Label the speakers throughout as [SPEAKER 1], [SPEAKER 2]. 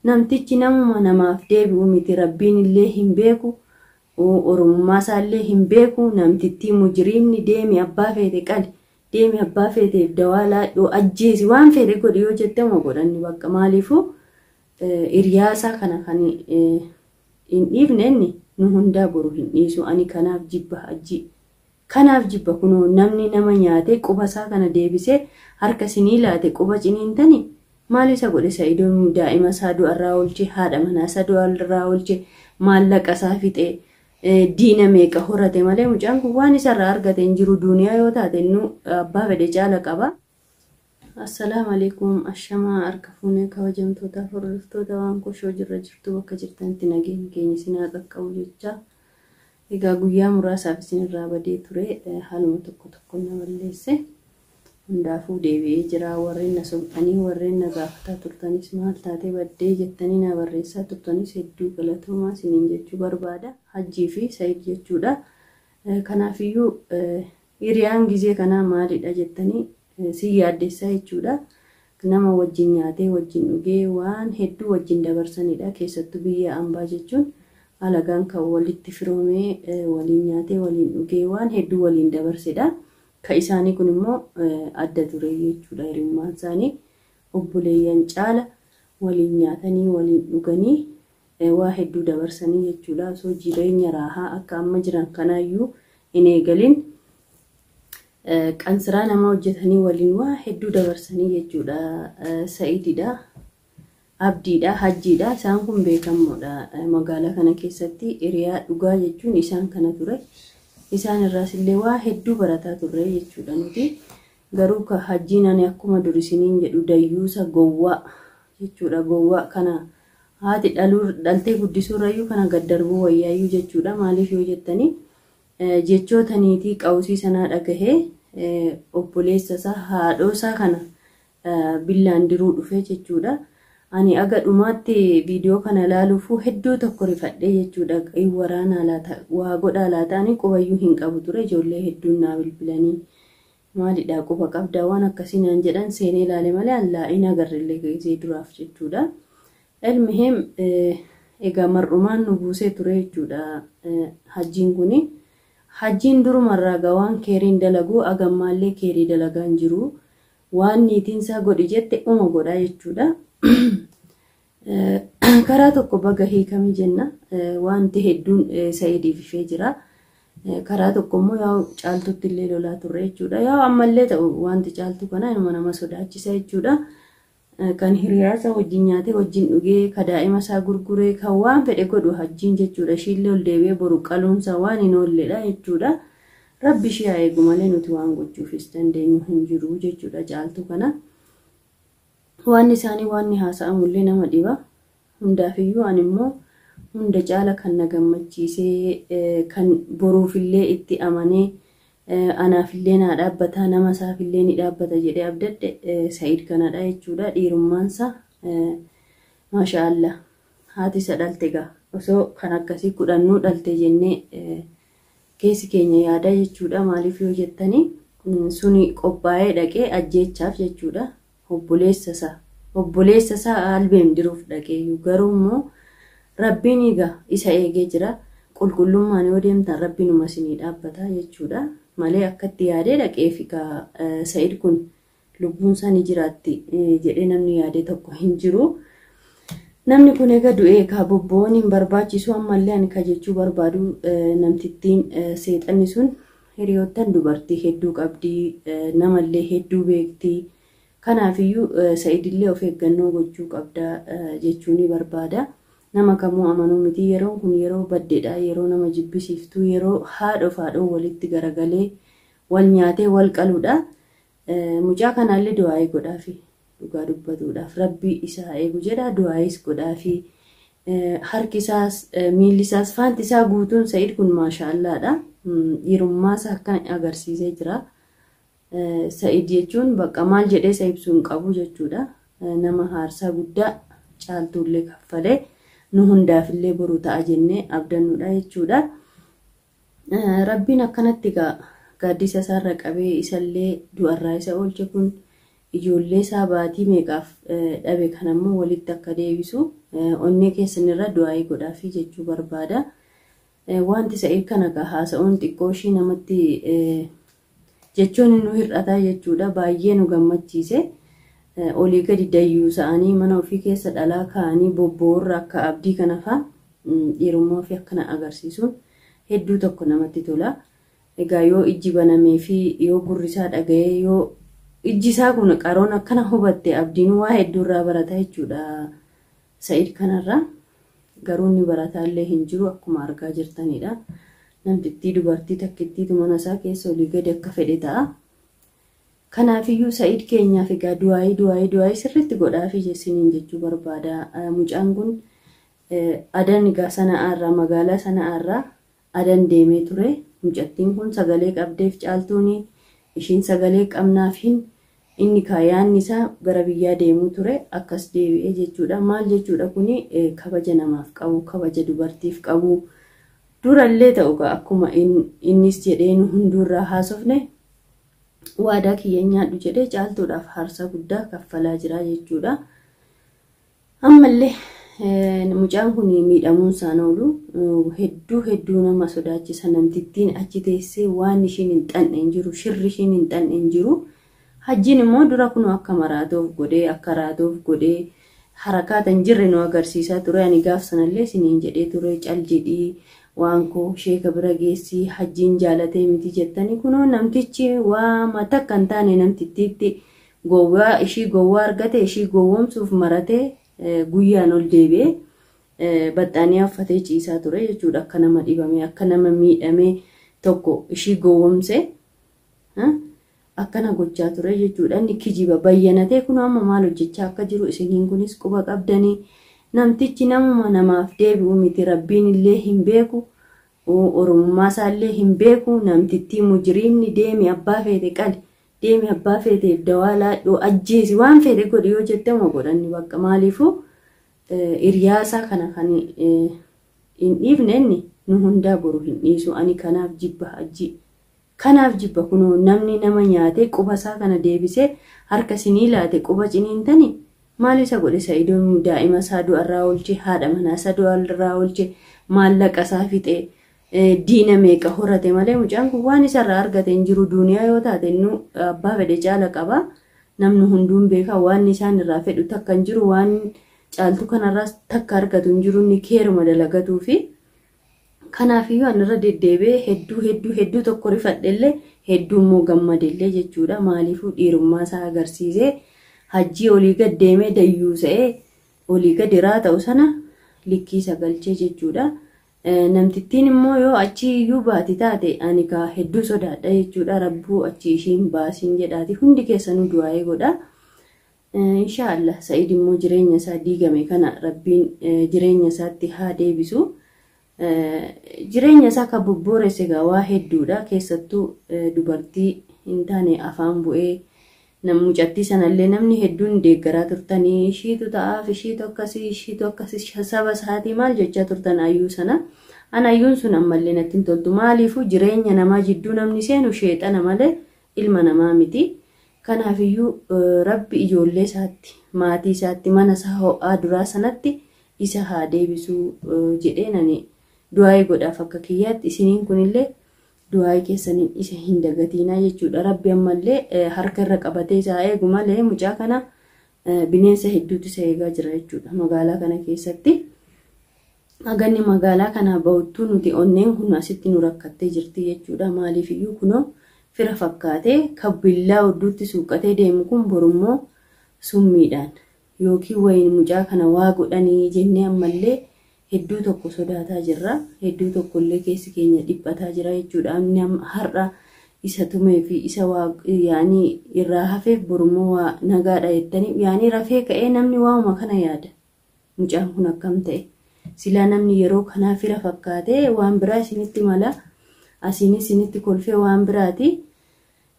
[SPEAKER 1] Namtichi namuma namaaf deebi'u miti, Rabbiin illee hin beeku, Oromummaa isaallee hin beeku. Namtittii mujriimni, deemi abbaa feete qali, deemi abbaa feeteef dawaa laadhuu, ajjeesi, waan fedhe godhi yoo jette moo godhanni bakka. Maaliifuu hiriyaasaa kana kan hin dhiifne, inni nu hundaa boru hin dhiisu. Ani kanaaf jibba Hajjii. Kanaaf jibba. Kunoo namni nama nyaatee quba isaa kana deebisee harka isinii laate quba ciniintanii maal isa godhe? Sa'idoon daa'ima isaa du'arraa oolche, haadha manaa isaa du'arraa oolche, maallaqa isaa fixee diina meeqa horate malee mucaan kun waan isarraa argate hin jiru. Duuniyaa yoo taate innu abbaa fedhe caala qaba. Assalaamu alaikum, ashamaa harka fuunee, kabajamtootaaf hordoftoota waan koshoo jirra jirtu, bakka jirtanitti nageenyi keenya isin haa qaqqabu jecha. Egaa guyyaa muraasaaf isinirraa badee ture, haaluma tokko tokko na balleesse. Hundaafuu deebi'ee jira. Warreen na sobxanii, warreen na gaafataa turtanis, maal taatee baddee jettanii na barreessaa turtanis, hedduu galatoomaa isiniin jechuu barbaada. Hajjii fi Sayid jechuudha. Kanaafiyyuu hiriyaan gizee kanaa maalidha jettanii si yaaddessaa jechuudha. Nama wajjin nyaatee, wajjin dhugee, waan hedduu wajjin dabarsanidha. Keessattuu biyya ambaa jechuun alagaan kan walitti firoomee, waliin nyaatee, waliin dhugee, waan hedduu waliin dabarsedha. Ka isaanii kun immoo adda ture jechuudha. Hiriyummaan isaanii obboleeyyan caala waliin nyaatanii, waliin dhuganii, waa hedduu dabarsanii jechuudha. Osoo jireenya raahaa akka amma jiran kanaayyuu hin eegalin qansiraa nama hojjetanii waliin waa hedduu dabarsanii jechuudha. Sa'ididha. Abdiidha, Hajjiidha. Isaan kun beekamoodha. Magaalaa kana keessatti hiriyaa dhugaa jechuun isaan kana ture. Isaan irraas illee waa hedduu barataa turre jechuudha nuti. Garuu ka Hajjiin ani akkuma dur isiniin jedhu dayyuusa gowwaa jechuudha. Gowwaa kana haati dhaluu dhaltee guddisuurrayyuu kana gad darbuu wayyaayyuu jechuudha. Maaliif yoo jettanii, jechoota niitii qawusii sanaa dhagahee obboleessa isaa haadhoo isaa kana billaan diruu dhufe jechuudha. Ani aga dhumaatti viidiyoo kana ilaaluufuu hedduu tokko rifadhee jechuudha. Waraanaa laata, waa godhaa laata, ani qubayyuu hin qabu ture. Ijoollee hedduun naa bilbilanii, maalidhaa, quba qabdaa, waan akkasii naan jedhan, seenee ilaale malee allaa hin agarrellee gizee duraaf jechuudha. Elmiheem egaa mar'umaan nu buusee ture jechuudha Hajjiin kuni. Hajjiin durumarraa gaa waan keeriin dalagu, agammaallee keerii dalagaa hin jiru. Waan niitiin isaa godhi jette uma godhaa jechuudha. Karaa tokko baga hiikamii jenna. Wanti hedduun Sa'idiif ifee jira. Karaa tokko immoo yaa Caaltutti illee lolaa turre jechuudha. Yaa ammallee ta'u wanti Caaltuu kana ilma nama sodaachisa jechuudha. Kan hiriyaasa wajjin nyaatee, wajjin dhugee, ka daa'ima isaa gurguree, kan waan fedhe godhu Hajjiin jechuudha. Ishiillee ol deebi'ee boru qaluunsaa waan hin oolledha jechuudha. Rabbi ishee haa eegu malee nuti waan gochuufis dandeenyu hin jiru jechuudha Caaltuu kana. Waan isaanii waan ni haasa'amullee nama dhiba. Hundaafiyyuu ani immoo hunda caala kan na gammachiisee, kan boruufillee itti amanee, anaafillee naa dhaabbataa, nama isaafillee ni dhaabbata jedhee abdadhe Sa'id kanadha jechuudha. Dhiirummaansa maasha Allah, haati isa dhalte gaa osoo kan akkasii kudhannuu dhalte jennee keessi keenya yaada jechuudha. Maaliif yoo jettanii, suni qophaa'ee dhaqee ajjeechaaf jechuudha. Obboleessa isaa albeem diruuf dhaqeeyyuu, garuu immoo Rabbiin egaa isa eegee jira. Qulqullummaan yoo deemtan Rabbiinuma isinii dhaabbata jechuudha. Malee akkatti yaadee dhaqeef egaa Sa'id kun lubbuun isaa ni jiraatti jedhee namni yaadee tokko hin jiru. Namni kun egaa du'ee kaa bobbo'oon hin barbaachisu. Ammallee ani ka jechuu barbaadu, namtittiin seexanni sun hiriyoottan dubartii hedduu qabdi, namallee hedduu beekti. Kanaafiyyuu Sa'idillee of eeggannoo gochuu qabda jechuu ni barbaada. Nama kamuu amanuu miti. Yeroon kun yeroo baddeedha. Yeroo nama jibbisiiftuu, yeroo haadhoof haadhoo walitti garagalee wal nyaatee wal qaluudha. Mucaa kanaallee du'aayii godhaafi, dhugaa dubbatuudhaaf Rabbi isaa eegu jedha, du'aayis godhaafi. Harki isaas, miilli isaas, faanti isaa guutuun Sa'id kun maashaallaadha. Dhiirummaa isaa akka agarsiisee jira. Sa'id jechuun bakka maal jedhee isa ibsuu hin qabu jechuudha. Nama haarsaa guddaa Caaltuullee kaffalee nu hundaafillee boru ta'a jennee abdannuudha jechuudha. Rabbiin akkanatti egaa gaaddisa isaarra qabee isallee du'arraa isa oolche, kun ijoollee isaa baatii meeqaaf dhabe kanammoo walitti akka deebisu Onnee keessanirra du'aayii godhaafii jechuu barbaada. Wanti Sa'id kana haasa'uun xiqqoo ishii namatti jechuun nu hir'ataa jechuudha. Baay'ee nu gammachiise. Olii gadi dayyuu sa'anii mana ofii keessa dhalaa kaa'anii bobboorra akka abdii kana fa'a dhiirummaa ofii akkana agarsiisuun hedduu tokko namatti tola. Egaa yoo ijji banamee fi yoo gurri isaa dhaga'ee yoo ijji isaa kun qaroon akkana hubatte abdiin waa hedduu irraa barata jechuudha. Sa'id kanarraa garuu inni barataallee hin jiru akkuma argaa jirtanidha. Namtittii dubartii takkittiitu mana isaa keessa olii gadi akka fedhe ta'a. Kanaafiyyuu Sa'id keenyaaf egaa du'aayii du'aayii du'aayii sirriitti godhaafii jessiniin jechuu barbaada. Mucaan kun adan egaa sana'aarraa magaalaa sana'aarraa adan deemee ture. Mucattiin kun sagalee qabdeef caaltuuni ishiin sagalee qabnaafiin inni kaayaanni isaa gara biyyaa deemuu ture akkas deebi'ee jechuudha. Maal jechuudha kuni kabaja namaaf qabu, kabaja dubartiif qabu. Durallee ta'u akkuma innis jedhee nu hunduurraa haasofne waadaa kiyya nyaadhu jedhee caaltuudhaaf haarsa guddaa kaffalaa jira jechuudha. Ammallee mucaan kun miidhamuun isaan oolu hedduu hedduu nama sodaachisa. Namtittiin achi teessee waan ishiin hin xanne hin jiru, shirri ishiin hin xanne hin jiru. Hajjiin immoo dura kun akka maraatuuf godhee akka raatuuf godhee harakaata hin jirre nu agarsiisaa ture. Ani gaaf sanallee isiniin jedhee ture cal jedhii waan koo sheeka bira geessii hajjiin jaalatee miti jettanii kunoo namtichi waa mata akka hin taane namtittiitti gowwaa ishii gowwaa argate ishii gowwoomsuuf maratee guyyaan ol deebi'ee baxxaaniyaa uffatee ciisaa ture jechuudha. Akka nama dhibame akka nama miidhame tokko ishii gowwoomse akkana gochaa ture jechuudha. Inni kijiba bayyanatee kun amma maal hojjechaa akka jiru isiniin kunis quba qabdanii. Namtichi namuma namaaf deebi'u miti rabbiin illee hin beeku oromummaa isaallee hin beeku. Namtittii mujiriimni deemi abbaa feete qali deemi abbaa feeteef dawaa laadhoo ajjeesi waan feete godhi yoo jette moo godhanni bakka maaliifuu hiriyaasaa kana kan hin dhiifne inni nu hundaa boru hin dhiisu. Ani kanaaf jibba hajji kanaaf jibba kunoo namni nama nyaatee quba isaa kana deebisee harka sinii laate quba ciniintanii maal isa godhe Sa'idoon daa'ima isaa du'arraa oolche haadha manaa isaa du'arraa oolche maallaqa isaa fixee diina meeqa horate malee mucaan kun waan isarraa argate hin jiru. Duuniyaa yoo taate inni abbaa fedhe caala qaba. Namni hunduun beeka waan isaan irraa fedhu takka hin jiru waan caaltu kanarraas takka argatu hin jiru inni keeruma dalagatuu fi kanaafiyyuu ani irra deddeebi'ee hedduu hedduu hedduu tokko rifadhellee hedduu immoo gammadellee jechuudha. Maaliifuu dhiirummaa isaa agarsiisee hajjii olii gad deemee dayyuusa'ee olii gad iraa ta'u sana likkii isa galchee jechuudha. Namtittiin immoo yoo achi iyyuu baati taate ani kaa hedduu sodaadha jechuudha. Rabbuu achi ishiin baasiin jedhaati hundi keessanuu du'aa'ee godha. Inshaallah Sa'id immoo jireenya isaa diigame kana rabbiin jireenya isaatti haa deebisu. Jireenya isaa kan bobbooresse egaa waa hedduudha. Keessattuu dubartii hin taane afaan bu'ee mucattii sanallee namni hedduun deeggaraa turtanii ishiitu ta'aaf ishiitu akkasii ishiitu akkasii saba isaatii maal jechaa turtan ayyuu sana. An ayyuun sun ammallee natti hin toltu. Maaliifuu jireenya namaa jidduu namni seenu sheexana malee ilma namaa miti. Kanaafiyyuu rabbi ijoollee isaatti maatii isaatti mana isaa ho'aa duraa sanatti isa haa deebisuu jedhee ani du'aayii godhaaf akka kiyyaatti isiniin kunillee du'aayii keessaniin isa hin dagatiinaa jechuudha. Rabbi ammallee harka irra qabatee isaa eegu malee mucaa kana bineensa hedduutu isa eegaa jira jechuudha magaalaa kana keessatti. Haganni magaalaa kanaa bahuttuu nuti onneen kun asitti nu rakkattee jirti jechuudha. Maaliifiyyuu kunoo fira fakkaatee kan billaa hodduutti suuqatee deemu kun borummoo summiidhaan yookiin wayin mucaa kana waa godhanii jennee ammallee hedduu tokko sodaataa jirra. Hedduu tokkollee keessi keenya dhiphataa jira jechuudha. Inni har'a isa tumee fi isa waa yaanii irraa hafeef borummoo waa nagaadha jettanii yaanii rafee ka'ee namni waa'uma kana yaada. Mucaan kun akkam ta'e? Silaa namni yeroo kanaa fira fakkaatee waan biraa isinitti mala asiin isinitti kolfee waan biraati.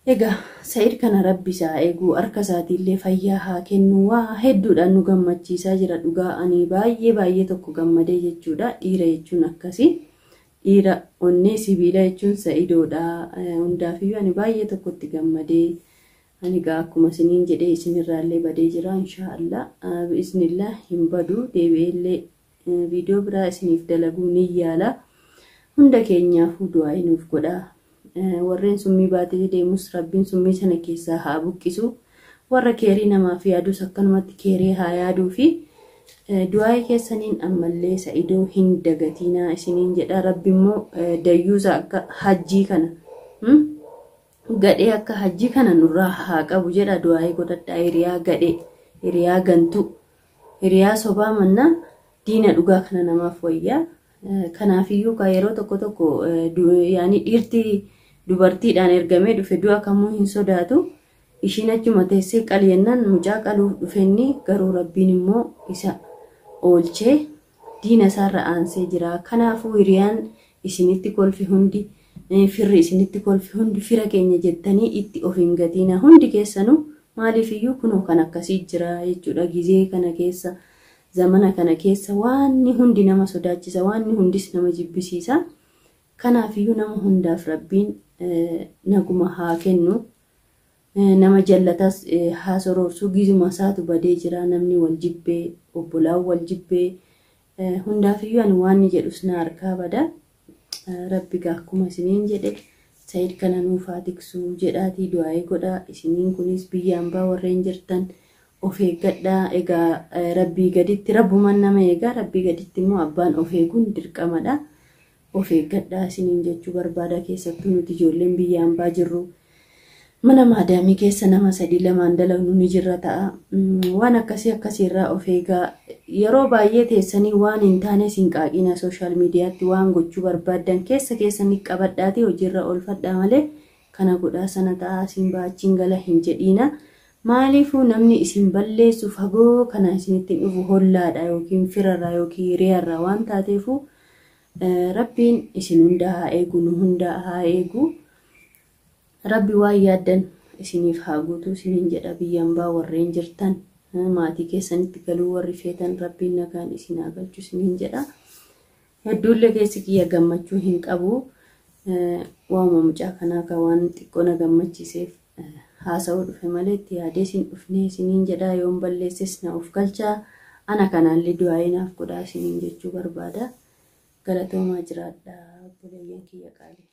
[SPEAKER 1] Egaa Sa'id kana rabbi isaa eeguu harka isaatiillee fayyaa haa kennu waa hedduudhaan nu gammachiisaa jira dhugaa ani baay'ee baay'ee tokko gammadee jechuudha. Dhiira jechuun akkasii dhiira onnee sibiila jechuun Sa'idoodha. Hundaafiyyuu ani baay'ee tokkotti gammadee Ani egaa akkuma isiniin jedhee isinirraallee badee jira inshaallah biiznillah hin badu deebi'eellee viidiyoo biraa isiniif dalaguu ni yaala. Hunda keenyaafuu du'aa nuuf godhaa. Warreen summii baatee deemus rabbiin summii sana keessaa haa buqqisu. Warra keerii namaaf yaadus akkanumatti keerii haa yaaduu fi du'aa keessaniin ammallee Sa'idoo hin dagatinaa isiniin jedha. Rabbi immoo dayyuusa akka hajjii kana gadhee akka hajjii kana nurraa haa qabu jedha. Du'aa godhadhaa. Hiriyaa gadhee, hiriyaa gantuu, hiriyaa sobaa mannaa diina dhugaa kana namaaf wayyaa. Kanaafiyyuu kan yeroo tokko tokko yaani dhiirti dubartiidhaan ergamee dhufe du'a kamuu hin sodaatu. Ishiin achuma teessee qali jennaan mucaa qaluuf dhufenni garuu rabbiin immoo isa oolchee diina isaarra aansee jira. Kanaafuu hiriyaan isinitti kolfi hundi, firri isinitti kolfi hundi fira keenya jettanii itti of hin gatina. Hundi keessanuu maaliifiyyuu kunoo kan akkasii jira jechuudha. Gizee kana keessa, zamana kana keessa waanni hundi nama sodaachisa, waanni hundis nama jibbisiisa. Kanaafiyyuu nama hundaaf rabbiin naguma haa kennu. Nama jallatas haa soroorsuu. Gizuma isaatu badee jira. Namni wal jibbee, obbolaan wal jibbee, hundaafiyyuu ani waan jedhus na harkaa bada. Rabbi gaa akkuma isiniin jedhe Said kana nuuf haa tiksuu jedhaatii du'aa godhaa. Isiniin kunis biyya hambaa warreen jirtan of eeggadhaa. Egaa rabbii gaditti rabbumaan nama eegaa, rabbii gaditti immoo abbaan of eeguun dirqamadha. Of eeggadhaa isiniin jechuu barbaada. Keessattuu nuti ijoolleen biyya hambaa jirru mana maadaamii keessa nama sadii lamaan dalagnu ni jirra ta'a. Waan akkasii akkasiirraa of eegaa. Yeroo baay'ee teessanii waan hin taane isin qaaqina sooshaal miidiyaatti waan gochuu barbaaddan keessa keessanii qabadhaatii hojiirra oolfadhaa malee kana godhaa sana ta'a isin baachiin gala hin jedhiina. Maaliifuu namni isin balleessu fagoo kana isinitti dhufu hollaadha yookiin firarraa yookiin hiriyaarraa waan taateefu rabbiin isin hunda haa eegu, nu hunda haa eegu. Rabbi waan yaaddan isiniif haa guutuu isiniin jedha. Biyya hambaa warreen jirtan maatii keessanitti galuu warri feetan rabbiin nagaan isin haa galchu isiniin jedha. Hedduullee keessi kiyya gammachuu hin qabu. Waanuma mucaa kanaa kan waan xiqqoo na gammachiiseef haasa'uu dhufe malee itti yaadee isin dhufnee isiniin jedha. Yoon balleesses na of galchaa. Ana kanaallee du'aa naaf godhaa isiniin jechuu barbaada. Galatoomaa jiraadha obboleeyyan kiyya qaalii.